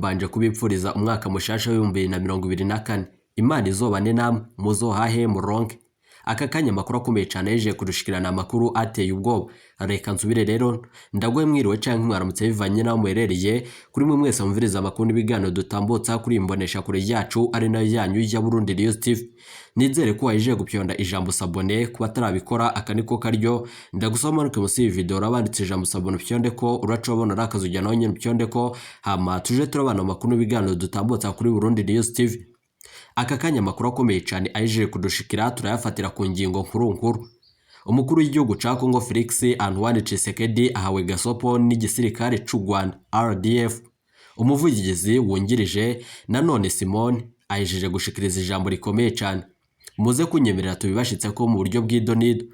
Mbanje kubipfuriza umwaka mushasha w'2024. Imana izobane namwe, muzohahe muronke. Aka kanya amakuru akomeye cane yeje kudushikirana, amakuru ateye ubwoba. Reka nsubire rero ndaguhe mwiriwe canke mwaramutse bivanye naho muherereye. Kuri mwe mwese mumviriza amakuru n'ibiganiro dutambutsa kuri imbonesha kure yacu, ari nayo yanyu ya Burundi News TV. Nizere ko waje gupyonda ijambo s'abonner. Kuba atarabikora, aka niko karyo. Ndagusaba manuke munsi y'iyi video, urabanditse ijambo s'abonner, upyonde ko uraca ubona ari akazu nawe nyine upyonde ko, hama tuje turabana amakuru n'ibiganiro dutambutsa kuri Burundi News TV. Aka kanya amakuru akomeye cyane aje kudushikira turayafatira ku ngingo nkuru nkuru. Umukuru w'igihugu ca Congo Felix Antoine Tshisekedi ahawe gasopo n'igisirikare c'u Rwanda RDF. Umuvugizi wungirije nanone Simon ahejeje gushikiriza ijambo rikomeye cyane, muze kunyemerera tubibashitse ko mu buryo bw'idonido.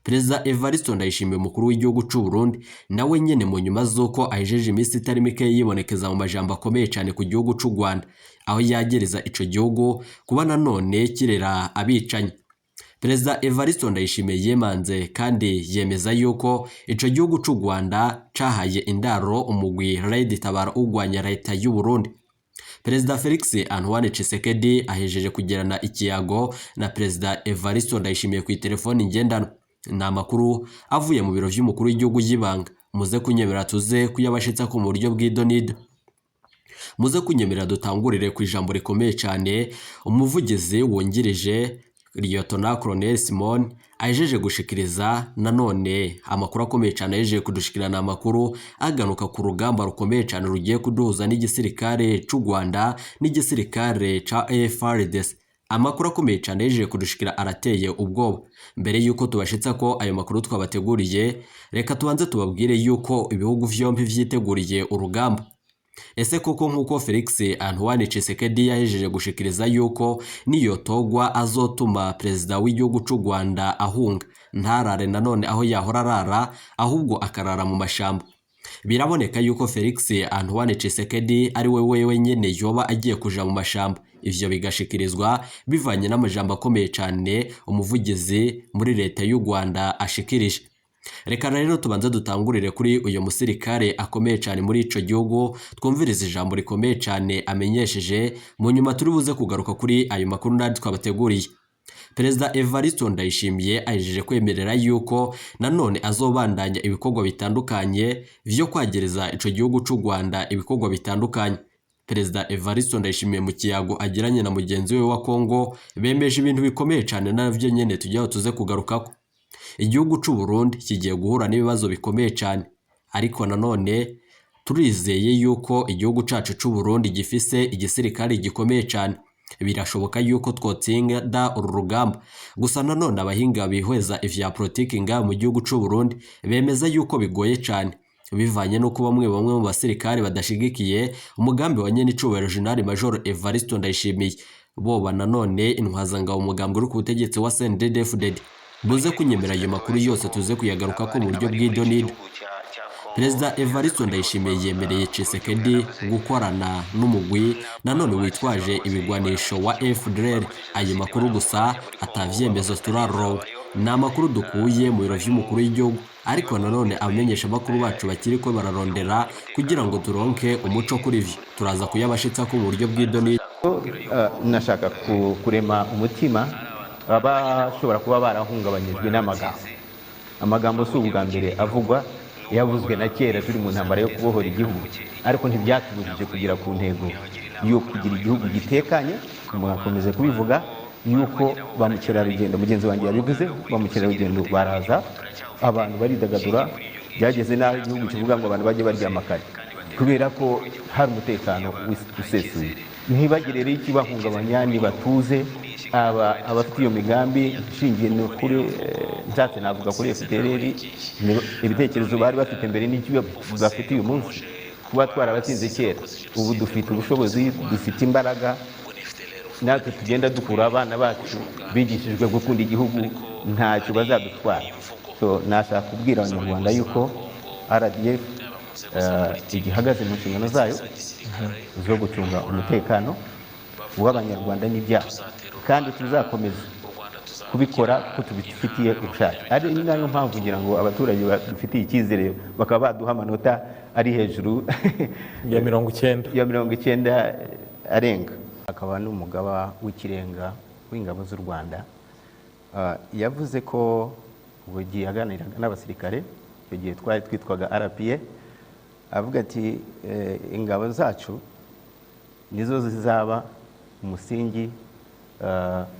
Perezida Evariste Ndayishimiye, umukuru w'igihugu c'u Burundi, nawe nyene mu nyuma z'uko ahejeje iminsi itari mike yibonekeza mu majambo akomeye cyane ku gihugu c'u Rwanda, aho yagereza ico gihugu kuba nanone kirera abicanyi, Perezida Evariste Ndayishimiye yemanze kandi yemeza yuko ico gihugu c'u Rwanda cahaye indaro umugwi Red Tabara ugwanya leta y'u Burundi. Perezida Felix Antoine Tshisekedi ahejeje kugirana ikiyago na Perezida Evariste Ndayishimiye ku telefoni ngendanwa. Ni amakuru avuye mu biro vy'umukuru w'igihugu y'ibanga, muze kunyemera tuze kuyabashitsa ko mu buryo bw'idonido. Muze kunyemerera dutangurire ku ijambo rikomeye cyane umuvugizi wungirije Lieutenant Colonel Simon ahejeje gushikiriza. Nanone amakuru akomeye cyane ahejeje kudushikirana, amakuru aganuka ku rugamba rukomeye cyane rugiye kuduhuza n'igisirikare c'u Rwanda n'igisirikare ca FARDC. Amakuru akomeye cyane ahejeje kudushikira arateye ubwoba. Mbere yuko tubashitsa ko ayo makuru twabateguriye, reka tubanze tubabwire yuko ibihugu vyombi vyiteguriye urugamba. Ese koko nk'uko Felix Antoine Tshisekedi yahejeje gushikiriza yuko niyo togwa azotuma perezida w'igihugu c'u Rwanda ahunga, ntarare nanone aho yahora arara, ahubwo akarara mu mashamba, biraboneka yuko Felix Antoine Tshisekedi ari we wewe nyene yoba agiye kuja mu mashamba. Ivyo bigashikirizwa bivanye n'amajambo akomeye cane umuvugizi muri leta y'u Rwanda ashikirije. Reka rero tubanze dutangurire kuri uyu musirikare akomeye cyane muri ico gihugu, twumvirize ijambo rikomeye cyane amenyesheje. Mu nyuma turi buze kugaruka kuri ayo makuru nandi twabateguriye. Perezida Evariste Ndayishimiye ahejeje kwemerera yuko nanone azobandanya ibikorwa bitandukanye vyo kwagereza ico gihugu c'u Rwanda ibikorwa bitandukanye. Perezida Evariste Ndayishimiye mu kiyago agiranye na mugenzi we wa Congo bemeje ibintu bikomeye cyane, navyo nyene tujyaho tuze kugarukako. Igihugu c'u Burundi kigiye guhura n'ibibazo bikomeye cyane, ariko nanone turizeye yuko igihugu cacu c'u Burundi gifise igisirikare gikomeye cyane, birashoboka yuko twotsinda uru rugamba. Gusa nanone abahinga bihweza ivya politiki ngaha mu gihugu c'u Burundi bemeza yuko bigoye cyane, bivanye n'uko bamwe bamwe mu basirikare badashigikiye umugambi wa nyenicubahiro General Major Evariste Ndayishimiye, boba nanone intwazangabo umugambi uri ku butegetsi wa CNDD-FDD. Buze kunyemera ayo makuru yose tuze kuyagaruka ko mu buryo bw'idonido. Perezida Evariste Ndayishimiye yemereye Tshisekedi gukorana n'umugwi nanone witwaje ibigwanisho wa FDLR. Ayo makuru gusa atavyemezo turaronka, ni amakuru dukuye mu biro vy'umukuru w'igihugu, ariko nanone abamenyesha amakuru bacu bakiri ko bararondera kugira ngo turonke umuco kuri vyo, turaza kuyabashitsa ko mu buryo bw'idonido. Nashaka kurema umutima abashobora kuba barahungabanyijwe n'amagambo. Amagambo si ubwa mbere avugwa, yavuzwe na kera turi mu ntambara yo kubohora igihugu, ariko ntibyatubujije kugera ku ntego yo kugira igihugu gitekanye. Mwakomeze kubivuga yuko ba mukerarugendo, mugenzi wanjye yabivuze, ba mukerarugendo baraza, abantu baridagadura, byageze n'aho igihugu kivuga ngo abantu bajye baryama kare kubera ko hari umutekano usesuye. Ntibagire rero ikibahungabanya, nibatuze. Aba abafite iyo migambi ishingiye no kuri nshatse navuga kuri FDLR, ibitekerezo bari bafite mbere n'icyo bafite uyu munsi, kuba twarabatsinze kera, ubu dufite ubushobozi, dufite imbaraga, natwe tugenda dukura abana bacu bigishijwe gukunda igihugu, ntacyo bazadutwara. So nashaka kubwira Abanyarwanda yuko RDF igihagaze mu nshingano zayo zo gucunga umutekano w'Abanyarwanda n'ibyaha, kandi tuzakomeza. Kubikora ko tubifitiye ubushake, ari nayo mpamvu ngira ngo abaturage badufitiye icyizere, bakaba baduha amanota ari hejuru ya 90. Ya 90 arenga. Akaba n'umugaba w'ikirenga w'ingabo z'u Rwanda. Yavuze ko ubwo gihe yaganiraga n'abasirikare, icyo gihe twari twitwaga RPA, avuga ati: "Ingabo zacu nizo zizaba umusingi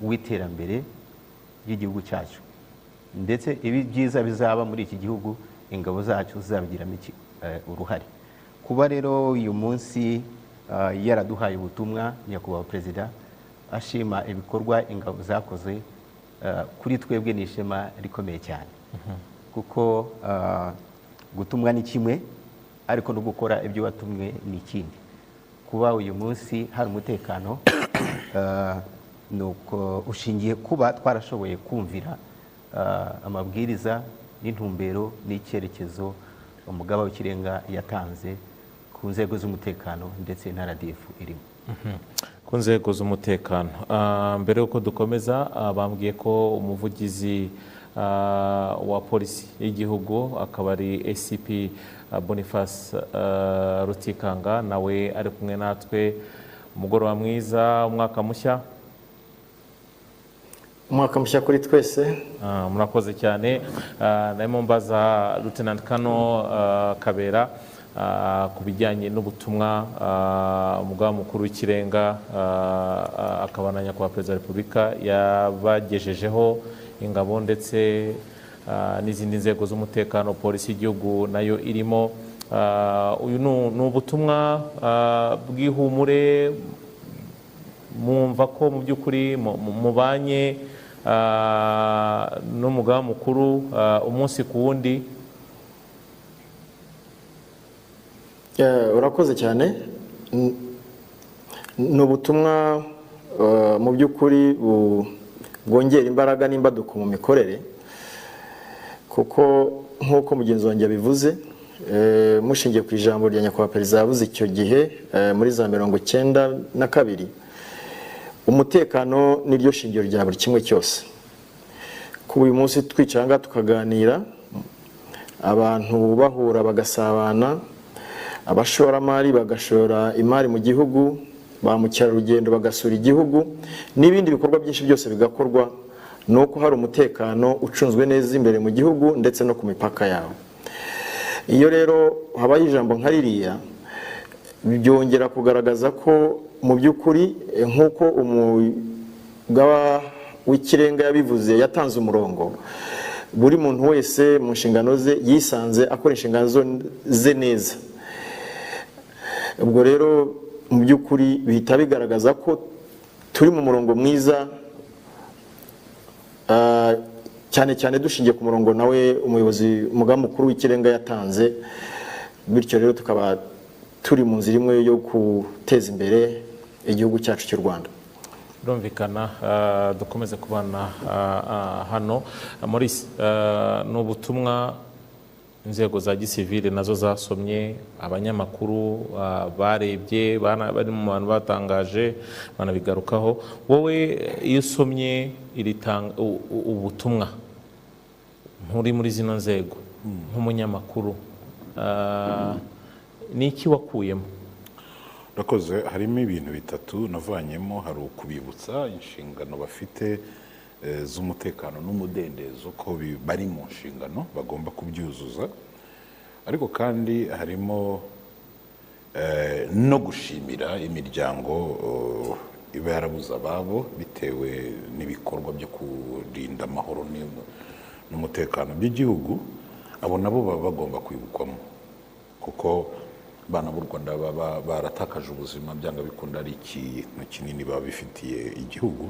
w'iterambere ry'igihugu cyacu, ndetse ibi byiza bizaba muri iki gihugu, ingabo zacu zizabigiramo uruhare." Kuba rero uyu munsi yaraduhaye ubutumwa, Nyakubahwa Perezida, ashima ibikorwa ingabo zakoze, kuri twebwe ni ishema rikomeye cyane, kuko gutumwa ni kimwe, ariko no gukora ibyo watumwe ni ikindi. Kuba uyu munsi hari umutekano ni uko ushingiye kuba twarashoboye kumvira amabwiriza n'intumbero n'icyerekezo umugaba w'ikirenga yatanze ku nzego z'umutekano, ndetse na RDF irimo. Ku nzego z'umutekano. Mbere y'uko dukomeza, bambwiye ko umuvugizi wa Polisi y'igihugu, akaba ari ACP Boniface Rutikanga, nawe ari kumwe natwe. Umugoroba mwiza, umwaka mushya. Umwaka mushya kuri twese. Murakoze cyane. Narimo mbaza Lieutenant Colonel Kabera ku bijyanye n'ubutumwa umugaba mukuru w'ikirenga akaba na Nyakubahwa Perezida wa Repubulika yabagejejeho, ingabo ndetse n'izindi nzego z'umutekano, Polisi y'igihugu nayo irimo. Uyu ni ubutumwa bw'ihumure, mwumva ko mu by'ukuri mubanye n'umugaba mukuru umunsi ku wundi? Urakoze cyane. Ni ubutumwa mu by'ukuri bwongera imbaraga n'imbaduko mu mikorere, kuko nk'uko mugenzi wanjye yabivuze, mushingiye ku ijambo rya Nyakubahwa Perezida yavuze icyo gihe muri za 92, umutekano niryo shingiro rya buri kimwe cyose. Kuba uyu munsi twicara ngaha tukaganira, abantu bahura bagasabana, abashoramari bagashora imari mu gihugu, ba mukerarugendo bagasura igihugu, n'ibindi bikorwa byinshi byose bigakorwa, ni uko hari umutekano ucunzwe neza imbere mu gihugu ndetse no ku mipaka yawe. Iyo rero habaye ijambo nka ririya, byongera kugaragaza ko mu by'ukuri nk'uko umugaba w'ikirenga yabivuze, yatanze umurongo, buri muntu wese mu nshingano ze yisanze akora inshingano ze neza. Ubwo rero mu by'ukuri bihita bigaragaza ko turi mu murongo mwiza, cyane cyane dushingiye ku murongo nawe umuyobozi, umugaba mukuru w'ikirenga yatanze. Bityo rero tukaba turi mu nzira imwe yo guteza imbere igihugu cyacu cy'u Rwanda. Birumvikana. Dukomeze kubana hano. Maurice, ni ubutumwa inzego za gisivile nazo zasomye, abanyamakuru barebye, bari mu bantu batangaje banabigarukaho. Wowe iyo usomye iri ubutumwa, nturi muri zino nzego, nk'umunyamakuru, ni iki wakuyemo? Urakoze. Harimo ibintu bitatu navanyemo. Hari ukubibutsa inshingano bafite z'umutekano n'umudendezo, ko bari mu nshingano bagomba kubyuzuza. Ariko kandi harimo no gushimira imiryango iba yarabuze ababo bitewe n'ibikorwa byo kurinda amahoro n'umutekano by'igihugu. Abo nabo baba bagomba kwibukwamo, kuko abana b'u Rwanda baba baratakaje ubuzima, byanga bikunda ari ikintu kinini baba bifitiye igihugu.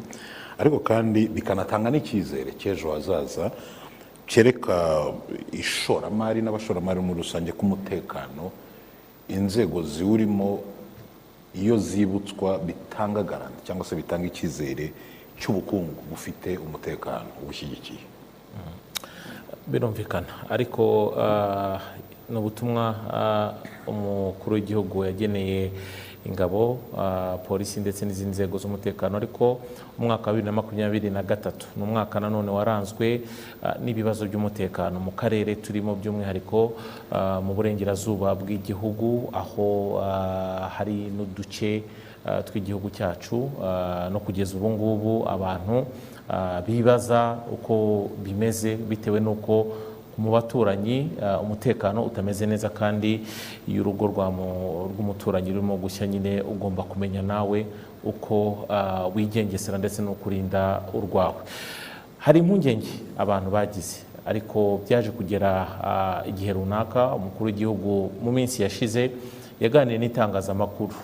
Ariko kandi bikanatanga n'icyizere cy'ejo hazaza, cyereka ishoramari n'abashoramari muri rusange ko umutekano inzego ziwurimo, iyo zibutswa, bitanga garantie cyangwa se bitanga icyizere cy'ubukungu bufite umutekano ubushyigikiye. Birumvikana. Ariko ni ubutumwa umukuru w'igihugu yageneye ingabo, polisi ndetse n'izindi nzego z'umutekano. Ariko umwaka wa 2023 ni umwaka nanone waranzwe n'ibibazo by'umutekano mu karere turimo, by'umwihariko mu burengerazuba bw'igihugu, aho hari n'uduce tw'igihugu cyacu no kugeza ubu ngubu abantu bibaza uko bimeze bitewe n'uko mu baturanyi umutekano utameze neza, kandi iyo urugo rw'umuturanyi rurimo gushya nyine ugomba kumenya nawe uko wigengesera ndetse no kurinda urwawe. Hari impungenge abantu bagize, ariko byaje kugera igihe runaka umukuru w'igihugu mu minsi yashize yaganiriye n'itangazamakuru,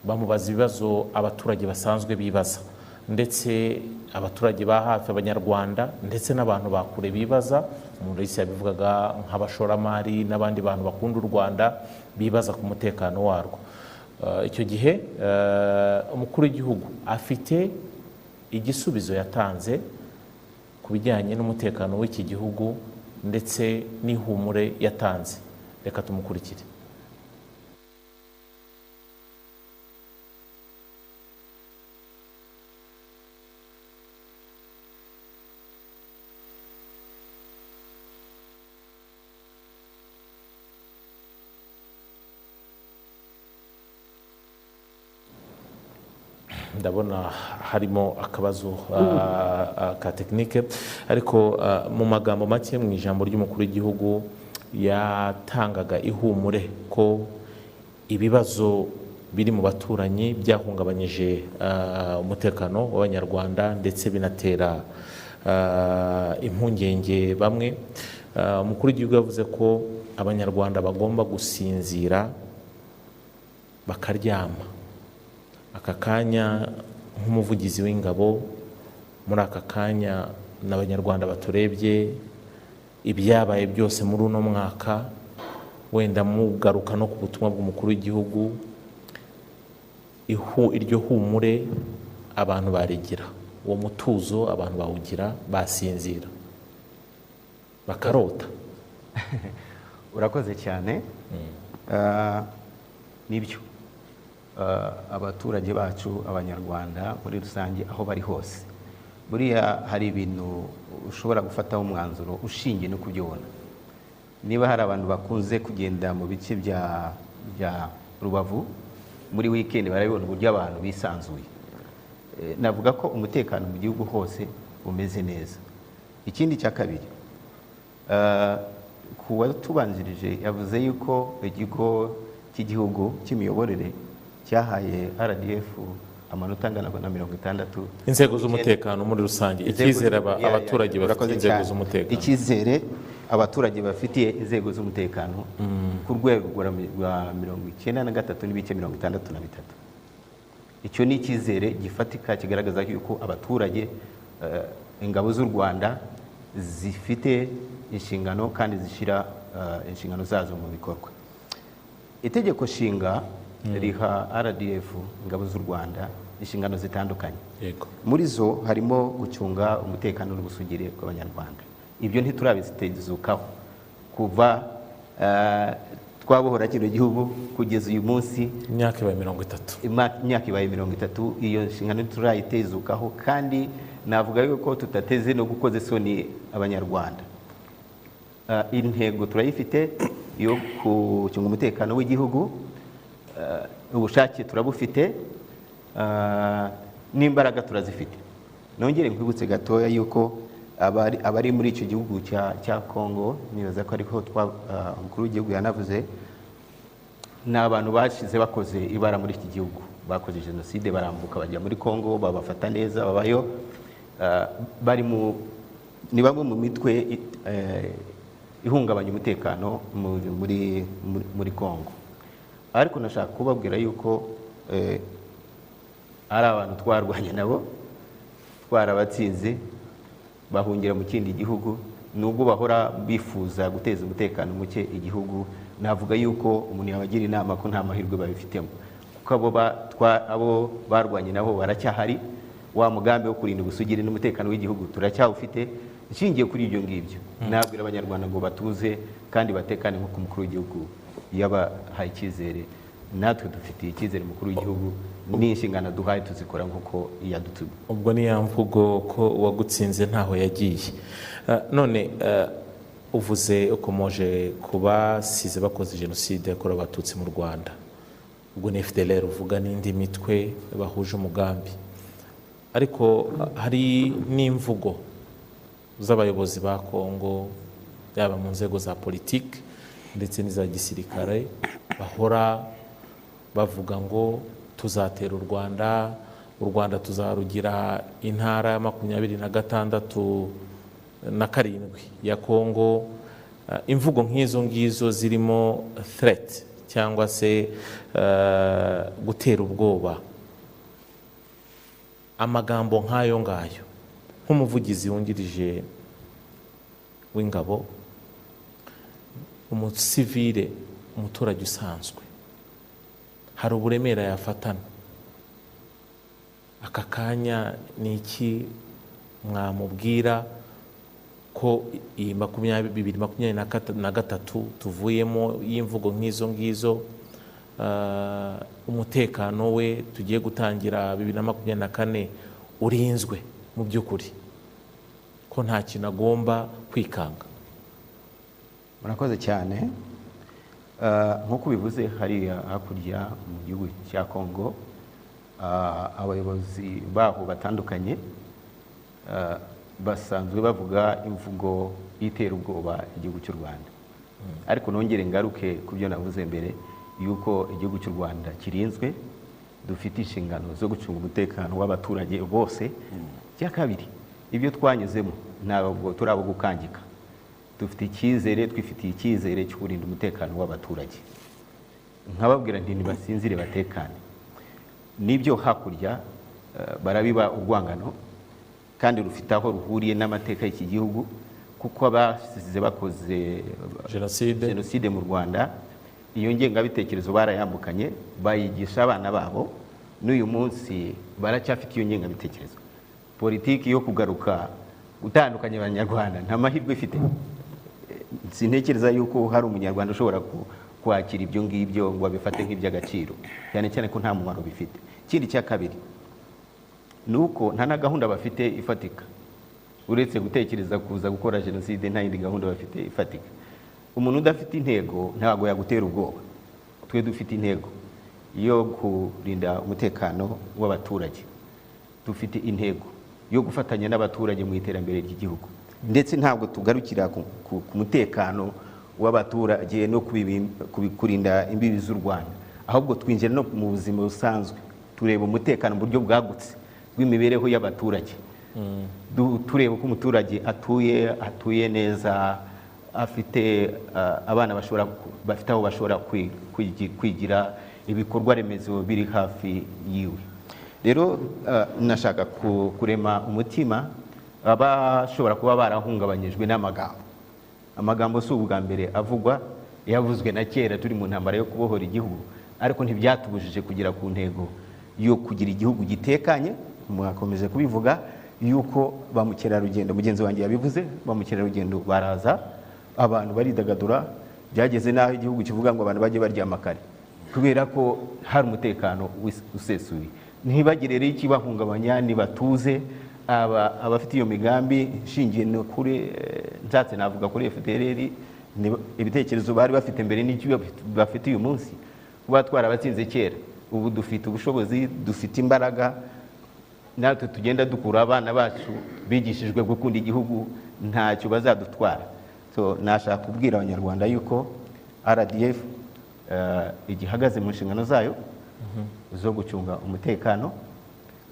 bamubaza ibibazo abaturage basanzwe bibaza, ndetse abaturage ba hafi, abanyarwanda ndetse n'abantu ba kure bibaza. Umuntu wese yabivugaga nk'abashoramari n'abandi bantu bakunda u Rwanda bibaza ku mutekano warwo. Icyo gihe umukuru w'igihugu afite igisubizo yatanze ku bijyanye n'umutekano w'iki gihugu ndetse n'ihumure yatanze. Reka tumukurikire. Ndabona harimo akabazo ka tekinike, ariko mu magambo make mu ijambo ry'umukuru w'igihugu yatangaga ihumure ko ibibazo biri mu baturanyi byahungabanyije umutekano w'abanyarwanda ndetse binatera impungenge bamwe. Umukuru w'igihugu yavuze ko abanyarwanda bagomba gusinzira bakaryama. Aka kanya nk'umuvugizi w'ingabo, muri aka kanya n'abanyarwanda baturebye, ibyabaye byose muri uno mwaka, wenda mugaruka no ku butumwa bw'umukuru w'igihugu, iryo humure abantu barigira, uwo mutuzo abantu bawugira, basinzira bakarota. Urakoze cyane. Nibyo, abaturage bacu abanyarwanda muri rusange aho bari hose, buriya hari ibintu ushobora gufataho umwanzuro ushingiye no kubyibona. Niba hari abantu bakunze kugenda mu bice bya Rubavu muri weekend, barabibona uburyo abantu bisanzuye. Navuga ko umutekano mu gihugu hose umeze neza. Ikindi cya kabiri, ku watubanjirije yavuze yuko ikigo cy'igihugu cy'imiyoborere cyahaye RDF amanota angana na 60. Inzego z'umutekano muri rusange, icyizere abaturage bafitiye inzego z'umutekano, icyizere abaturage bafitiye inzego z'umutekano ku rwego rwa 93.63. Icyo ni icyizere gifatika kigaragaza yuko abaturage, ingabo z'u Rwanda zifite inshingano kandi zishyira inshingano zazo mu bikorwa. Itegeko nshinga riha RDF, ingabo z'u Rwanda, inshingano zitandukanye. Muri zo harimo gucunga umutekano n'ubusugire bw'abanyarwanda. Ibyo ntiturabitezukaho kuva twabohora kino gihugu kugeza uyu munsi, imyaka ibaye 30. Imyaka ibaye 30, iyo nshingano ntiturayitezukaho, kandi navuga yuko tutateze no gukoza isoni abanyarwanda. Intego turayifite yo gucunga umutekano w'igihugu, ubushake turabufite, n'imbaraga turazifite. Nongere nkwibutse gatoya yuko abari muri icyo gihugu cya Kongo, nibaza ko ariko umukuru w'igihugu yanavuze, ni abantu bashize bakoze ibara muri iki gihugu, bakoze jenoside barambuka bajya muri Kongo, babafata neza, babayo, bari mu ni bamwe mu mitwe ihungabanya umutekano muri Kongo. Ariko nashaka kubabwira yuko ari abantu twarwanye nabo, twarabatsinze, bahungira mu kindi gihugu, nubwo bahora bifuza guteza umutekano muke igihugu. Navuga yuko umuntu yabagira inama ko nta mahirwe babifitemo, kuko abo barwanye nabo baracyahari. Wa mugambi wo kurinda ubusugire n'umutekano w'igihugu turacyawufite. Nshingiye kuri ibyo ngibyo, nabwira abanyarwanda ngo batuze kandi batekane nk'uko umukuru w'igihugu yabahaye icyizere. Natwe dufitiye icyizere umukuru w'igihugu n'inshingano duhaye tuzikora nk'uko yadutumye. Ubwo ni ya mvugo ko uwagutsinze ntaho yagiye. None uvuze ukomoje ku basize bakoze jenoside yakorewe Abatutsi mu Rwanda, ubwo ni FDLR uvuga n'indi mitwe bahuje umugambi, ariko hari n'imvugo z'abayobozi ba Kongo, yaba mu nzego za politiki ndetse n'iza gisirikare, bahora bavuga ngo tuzatera u Rwanda, u Rwanda tuzarugira intara ya 26 na 7 ya Kongo. Imvugo nk'izo ngizo zirimo threat cyangwa se gutera ubwoba, amagambo nk'ayo ngayo, nk'umuvugizi wungirije w'ingabo, umusivile, umuturage usanzwe, hari uburemere yafatana aka kanya? Ni iki mwamubwira ko iyi 2023 tuvuyemo y'imvugo nk'izo ngizo, umutekano we tugiye gutangira 2024 urinzwe mu by'ukuri, ko nta kintu agomba kwikanga? Murakoze cyane. Nk'uko ubivuze, hariya hakurya mu gihugu cya Kongo, abayobozi baho batandukanye basanzwe bavuga imvugo y'iterabwoba igihugu cy'u Rwanda. Ariko nongere ngaruke ku byo navuze mbere, yuko igihugu cy'u Rwanda kirinzwe, dufite inshingano zo gucunga umutekano w'abaturage bose. Icya kabiri, ibyo twanyuzemo ntabwo turi abo gukangika. Dufite icyizere, twifitiye icyizere cyo kurinda umutekano w'abaturage. Nkababwira nti ntibasinzire, batekane. Nibyo, hakurya barabiba urwangano kandi rufite aho ruhuriye n'amateka y'iki gihugu, kuko abasize bakoze jenoside jenoside mu Rwanda, iyo ngengabitekerezo barayambukanye, bayigisha abana babo, n'uyu munsi baracyafite iyo ngengabitekerezo. Politiki yo kugaruka gutandukanya Abanyarwanda nta mahirwe ifite. Sintekereza yuko hari Umunyarwanda ushobora kwakira ibyo ngibyo ngo abifate nk'iby'agaciro, cyane cyane ko nta mumaro bifite. Ikindi cya kabiri ni uko nta na gahunda bafite ifatika uretse gutekereza kuza gukora jenoside. Nta yindi gahunda bafite ifatika. Umuntu udafite intego ntabwo yagutera ubwoba. Twe dufite intego yo kurinda umutekano w'abaturage, dufite intego yo gufatanya n'abaturage mu iterambere ry'igihugu, ndetse ntabwo tugarukira ku mutekano w'abaturage no kurinda imbibi z'u Rwanda, ahubwo twinjira no mu buzima busanzwe, tureba umutekano mu buryo bwagutse bw'imibereho y'abaturage. Tureba uko umuturage atuye, atuye neza, afite abana bashobora bafite aho bashobora kwigira, ibikorwa remezo biri hafi yiwe. Rero nashaka kurema umutima abashobora kuba barahungabanyijwe n'amagambo. Amagambo si ubwa mbere avugwa, yavuzwe na kera turi mu ntambara yo kubohora igihugu, ariko ntibyatubujije kugera ku ntego yo kugira igihugu gitekanye. Mwakomeje kubivuga yuko ba mukerarugendo, mugenzi wanjye yabivuze, ba mukerarugendo baraza, abantu baridagadura, byageze n'aho igihugu kivuga ngo abantu bajye baryama kare kubera ko hari umutekano usesuye. Ntibagire rero ikibahungabanya, nibatuze. Abafite iyo migambi ishingiye no kuri nshatse navuga kuri FDLR, ibitekerezo bari bafite mbere n'icyo bafite uyu munsi, kuba twarabatsinze kera, ubu dufite ubushobozi, dufite imbaraga, natwe tugenda dukura abana bacu bigishijwe gukunda igihugu, ntacyo bazadutwara. So nashaka kubwira Abanyarwanda yuko RDF igihagaze mu nshingano zayo zo gucunga umutekano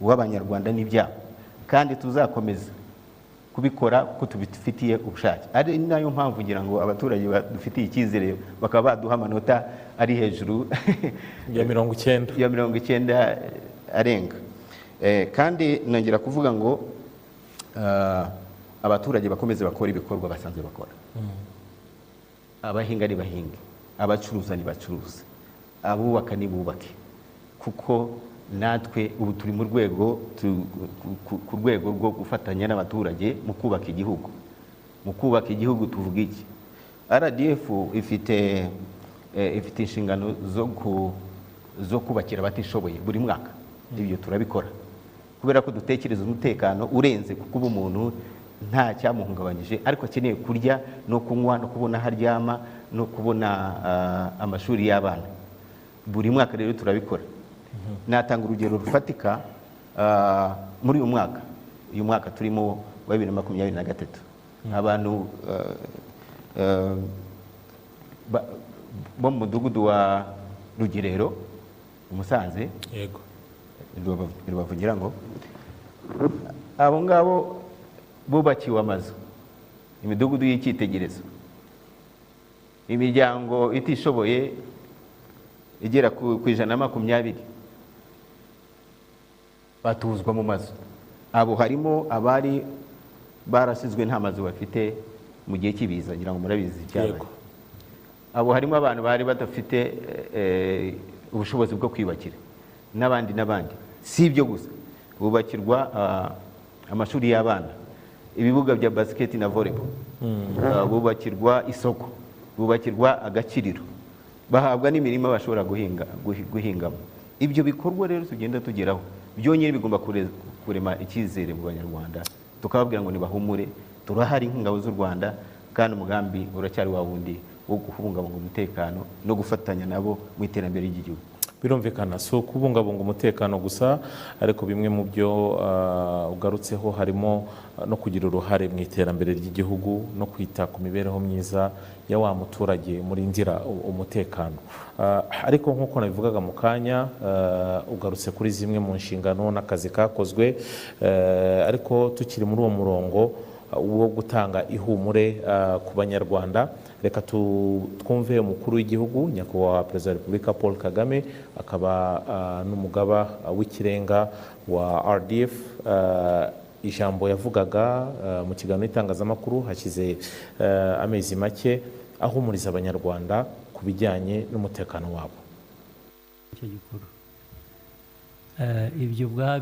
w'Abanyarwanda n'ibyabo, kandi tuzakomeza kubikora kuko tubifitiye ubushake. Ari nayo mpamvu ngira ngo abaturage badufitiye icyizere, bakaba baduha amanota ari hejuru ya 90, ya 90 arenga. Kandi nongera kuvuga ngo abaturage bakomeze bakora ibikorwa basanzwe bakora. Abahinga nibahinge, abacuruza nibacuruze, abubaka nibubake, kuko natwe ubu turi mu rwego, ku rwego rwo gufatanya n'abaturage mu kubaka igihugu. Mu kubaka igihugu tuvuga iki? RDF ifite inshingano zo zo kubakira abatishoboye buri mwaka. Ibyo turabikora kubera ko dutekereza umutekano urenze kuko uba umuntu nta cyamuhungabanyije, ariko akeneye kurya no kunywa no kubona aho aryama no kubona amashuri y'abana. Buri mwaka rero turabikora. Natanga urugero rufatika muri uyu mwaka turimo wa 2023, abantu bo mu mudugudu wa Rugerero Musanze, yego, Rubavu ngira ngo, abo ngabo bubakiwe amazu, imidugudu y'icyitegererezo, imiryango itishoboye igera ku 120 batuzwa mu mazu. Abo harimo abari barasizwe nta mazu bafite mu gihe cy'ibiza, ngira ngo murabizi cyabaye. Abo harimo abantu bari badafite ubushobozi bwo kwiyubakira n'abandi n'abandi. Si ibyo gusa, bubakirwa amashuri y'abana, ibibuga bya basket na volleyball, bubakirwa isoko, bubakirwa agakiriro, bahabwa n'imirima bashobora guhingamo. Ibyo bikorwa rero tugenda tugeraho byonyine bigomba kurema icyizere mu Banyarwanda, tukababwira ngo nibahumure, turahari nk'ingabo z'u Rwanda, kandi umugambi uracyari wa wundi wo kubungabunga umutekano no gufatanya nabo mu iterambere ry'igihugu. Birumvikana si ukubungabunga umutekano gusa, ariko bimwe mu byo ugarutseho harimo no kugira uruhare mu iterambere ry'igihugu no kwita ku mibereho myiza ya wa muturage murindira umutekano. Ariko nk'uko nabivugaga mu kanya, ugarutse kuri zimwe mu nshingano n'akazi kakozwe, ariko tukiri muri uwo murongo wo gutanga ihumure ku Banyarwanda, reka twumve umukuru w'igihugu Nyakubahwa Perezida wa Repubulika Paul Kagame, akaba n'umugaba w'ikirenga wa RDF. Ijambo yavugaga mu kiganiro n'itangazamakuru hashize amezi make, ahumuriza Abanyarwanda ku bijyanye n'umutekano wabo. Icyo gikuru ibyo ubwabyo.